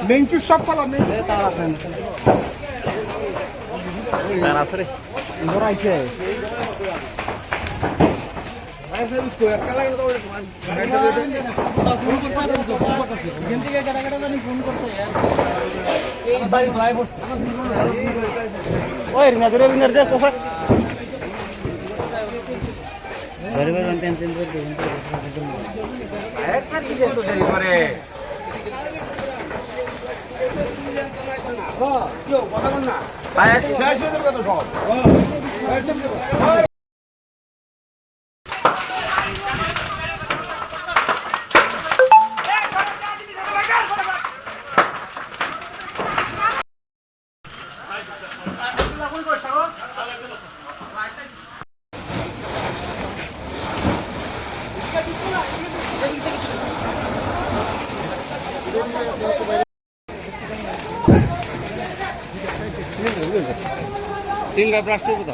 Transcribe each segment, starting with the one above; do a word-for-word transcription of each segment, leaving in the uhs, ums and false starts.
Mengchu sab pala meng. Tara sere. Indor aise. Oy, Rina, dure, Rina, dure, kofa. Delivery on time, time, time, time, time. Fire service to delivery. Fire. Single plastic to.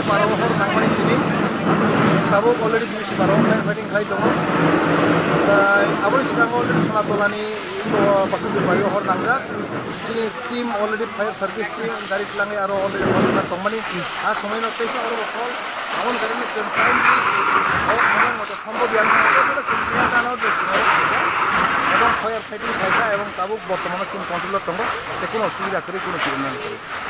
Baro hor nangmani tini tabuk already bisi baro fire fighting khai tongo. Tai aboni swnamgo already Sonatolani baksa dui bari hor nangjak. Chini team already fire service team gari twlangwi aro already hor wngkha tongmani. A somoino teisa oro bo call aboni gari ni chwng time ni o khorang moto sombo biyan kha, joto chwng singya jana o chwng oro khaijak. Ebong fire fighting khaijak ebong tabuk bortomano chwng control o tongo. Tei kuno osubida kwrwi, kuno chwng nang kwrwi.